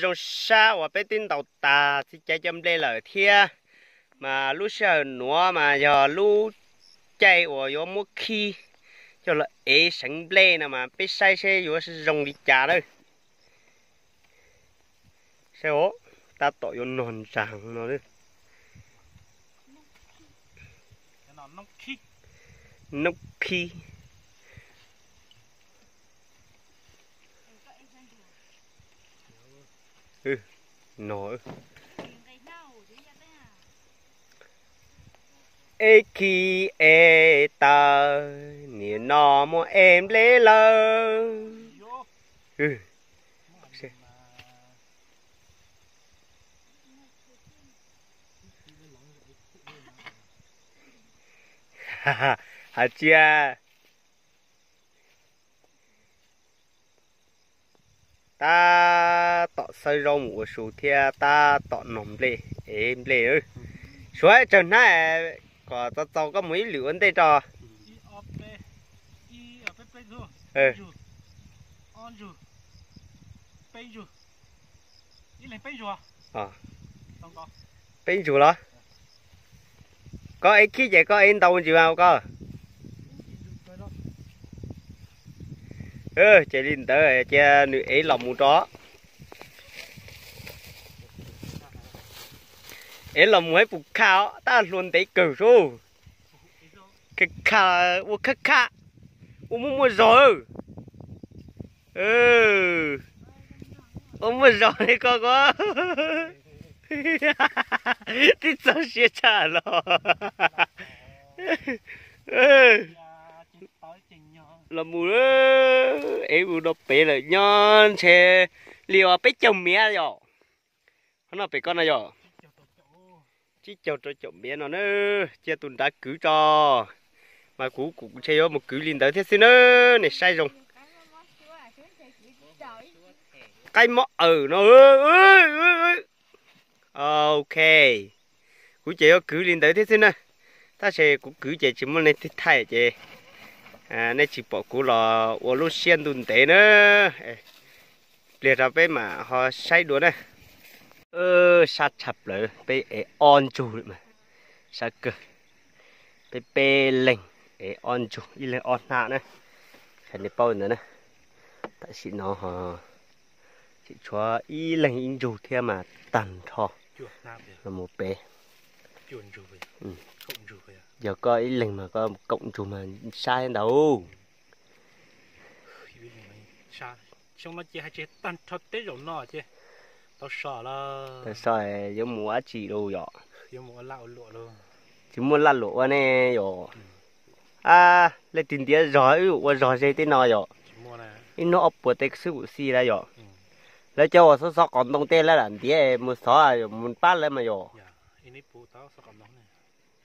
Zoo sab uas peb twb ntaus tas txiv caiv cov nplej lawm thiab, mas lub sij hawm nuav mas yog lub caij uas yuav muab khib coj los ev seev nplej no mas peb saib seb yuav zoo li cas na. Saib os, tab tom yuav nog ntsag no. Noob khib. No, eb khib ev taw, nim no muab ev nplej lawm. Hais tias tab tom xawb zaub mus ua su thiab tab tom nog nplej, ev nplej. Suav tsawg hnab kom txaus txaus koj mus ib lwm ua ntej tso. Peb ntsug los? Koj ev khib ces koj ev ntau ntsis mas koj. Ces li ntawd cia nws ev los mus tso. Ev los mus hab puas khaj os, tab hluas ntev kawg sub. Khaj khaj, ua khaj khaj, ua muaj muaj zog. Ua muaj zog li koj ko. Twb txog siab tshaj los. Los mus, ev mus rau pem lawm nyob ntshe li uas peb caug miv yom. Qhov no pem koj no yom. Tsib caug rau caum miv no na, cia tus nrad kwv tso. Mas kuv kuv ntshe yuav mus kwv li ntawd thiab xwb na, nej saib zoo. Qaib mob awm no. Ok, kuv ces yuav kwv li ntawd thiab xwb na. Tab sis kuv kwv ces tsis muaj neeg thaij ces nej tsis pom kuv los ua lub siab ntuj ntev na. Pliag rau peb mam ho saib dua na. Sab tshaj plaws peb ev ob ntsug li mas, sab kawg. Peb peb leeg ev ob ntsug, ib leeg ob hnab na. Qhia nej paub ntawd na. Tam sim no ho tseem tshuav ib leeg ib ntsug thiab mas tag nrho los mus pem. Yog koj ib leeg mas koj kaum ntsug mas sab ntau. Xyoo no ces hais tias tag nrho teb zaum no ces tau so lawm. Tau so yuav mus ua dab tsi lawm yom? Tsis muaj laj luam ua ne yom? Leej twg ntiav zog wb yuav ua zog ze tej no yom? Ib hnub ob puas tej xwb kuj xij lawm yom? Lawv cov uas xov xov qos ntoo tej lawv lam ntiav mus xov mus pab lawv mas yom?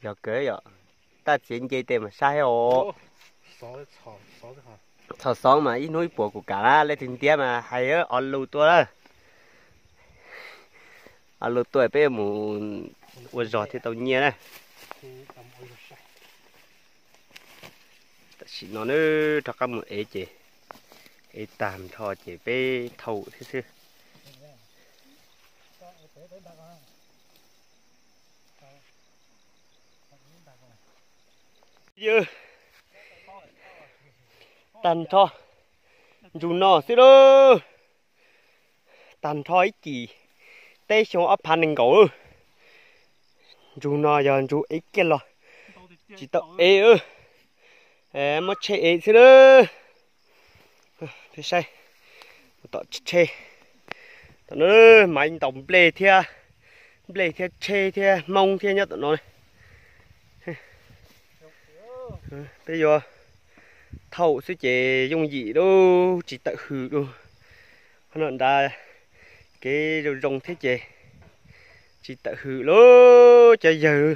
Yog kawg yom, tab txiav nce tes mas sab thiab os. Txhos xov mas ib hnub ib puas kuj kam lawm, leej twg ntiav mas hais os lus tuaj lawm. Os lus tuaj peb mus ua zog thiaj tau nyiaj na. Tam sim no na, rov qab mus ev ces ev tag nrho ces peb thauj thiab xwb. Yog tag nrho ntsug no xwb lauj. Tag nrho ib cim teb xyoo ob phav nees nkaum, ntsug no yog ntsug ev kiag los tsis tau ev, muab tsheb ev xwb lauj. Peb saib tom tsheb, tom no mas ntaus nplej thiab, nplej thiab tsheb thiab hmoob thiab nyob tom no. Peb yuav thauj xwb ces yooj yim lauj, tsis tawm hws lauj. Qhov no nrad kev zoo zoo thiab ces tsis tawm hws lauj cov yawg.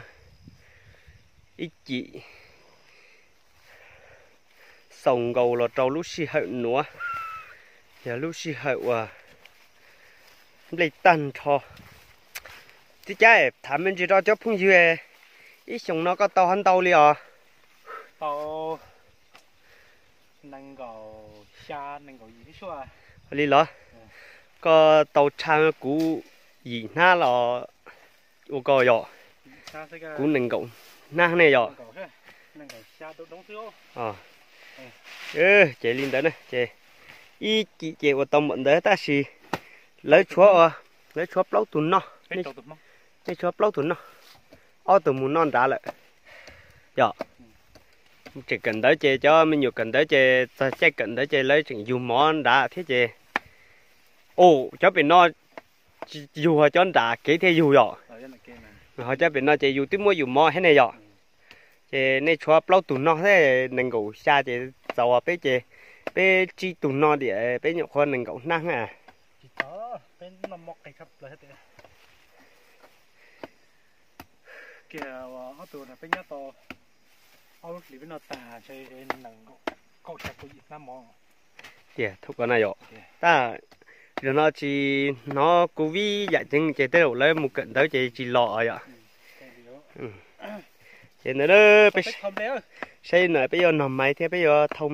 Ib cim xaus nkaus los rau lub sij hawm nuav, yog lub sij hawm uas nplej tag nrho. Txiv Cab, tham me ntsis rau cov phooj ywg, ib xyoos no koj tau hov ntau li os? Li los, koj tau tshaj kuv yim hnab los ua koj yom. Kuv nees nkaum hnab ne yom. Ces li ntawd na ces ib cim ces ua tau npaum ntawd tab sis lawv tshuav, lawv tshuav plaub tus no, nej tshuav plaub tus no, ob tug mus noj nrad lawm yom. Tseem kawm ntawv ces cov me nyuam kawm ntawv ces txog caij kawm ntawv ces lawv tseem yug mov nrad thiab ces, o, cov pem no yug ho cov nram kev thiaj yug yom. Ho cov pem no ces yus twb muab yus mov thiab ne yom. Ces nej tshuav plaub tus no thiab nees nkaum xya ces txaus peb ces peb tsib tus no diam peb nyuam qhuav nees nkaum hnab na. Tias thaum ko na yom, tab zaum no tsis hnov covid yam ceev ces tej zaum lawv mus kawm ntawv ces tsis los yom. Ces ntawd peb saib no peb yuav nog maiv thiab peb yuav thau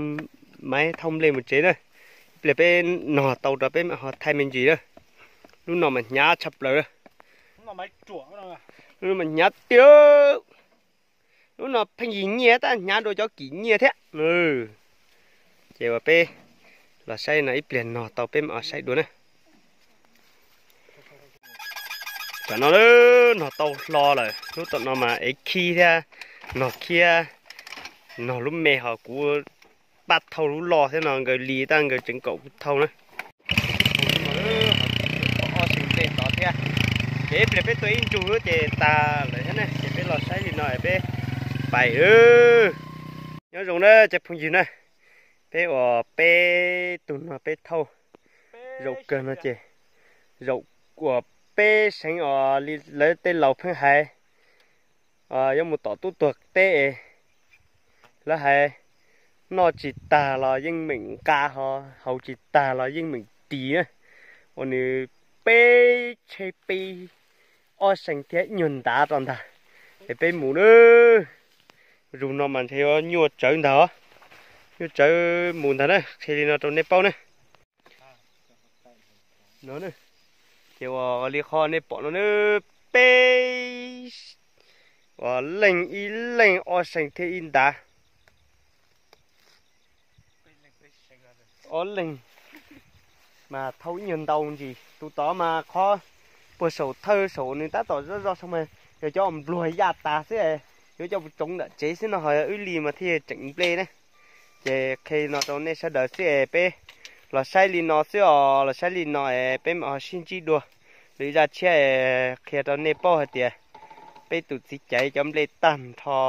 maiv thau nplej mus tsev na. Ib pliag peb nog tau rau peb mam ho thaij me ntsis na. Lub no mas hnyav tshaj plaws na. Lub no mas hnyav tiag. Lub no pheej yig nyiaj tab hnyav dua cov kim nyiaj thiab. Ces uas peb los saib no ib pliag nog tau peb mam ho saib dua na. Tam no lawm, nog tau hlo lawm, lub tom no mas ev khib thiab, nog khiab, nog lub me ho kuv pab thauj lub loj thiab no nkawd li tab nkawd tseev kaum kuv thauj na. Ob seem nplej tod thiab, ces ib pliag peb tua ib ntsug ces tas lawm thiab na, ces peb los saib li no peb pais. Nyob zoo na cov phooj ywg na, peb uas peb tug no peb thauj zaum kawg no ces zaum uas peb seev os li lawv tej laus pheej hais, yuav mus tom tub tuag teb es lawv hais noj tsis tag los yeej meem nqa ho, haus tsis tag los yeej meem ris na. Uas nws peb tsheb peb ob seem thiab ib nyuag ntav rau ntag, es peb mus na. Zus no mas ntshe yuav nyuaj tsawv ntag, nyuaj tsawv mus ntag na, qhia li no rau nej paub na. No, ces uas li qhov nej pom no na, peb uas leej ib leej ob seem thiab ib ntav. Ob leeg mas thauj ib nyuag ntau ntsis. Tus tod mas qhov puag saum thawj saum nws tab tom zoj zoj saum mas yog cov npluag yaj tas xwb, yuav coj mus tsoov ntawm tsev xwb no ho wb li mas thiaj tseem nplej na. Ces qhia no rau nej sawv daws xwb es peb los saib li no xwb os, los saib li no es peb mam ho sib ntsib dua lwm zaj tshiab es qhia rau nej paub hais tias peb tus txiv caiv cov nplej tag nrho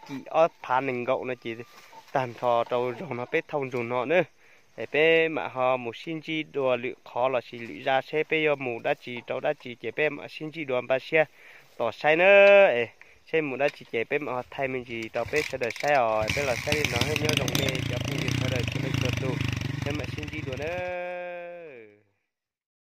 cim ob phav nees nkaum no ces tag nrho rau zaum no peb thauj ntsug no na. Es peb mam ho mus sib ntsib dua lwm qhov lossis lwm zaj seb peb yuav mus dab tsi rau dab tsi ces peb mam sib ntsib dua npaj siab tos saib na. Es seb mus dab tsi ces peb mam ho thaij me ntsis rau peb sawv daws saib os. Peb los saib li no nyob zoo nej cov phooj ywg sawv daws txhua leej txhua tus, peb mam sib ntsib dua na.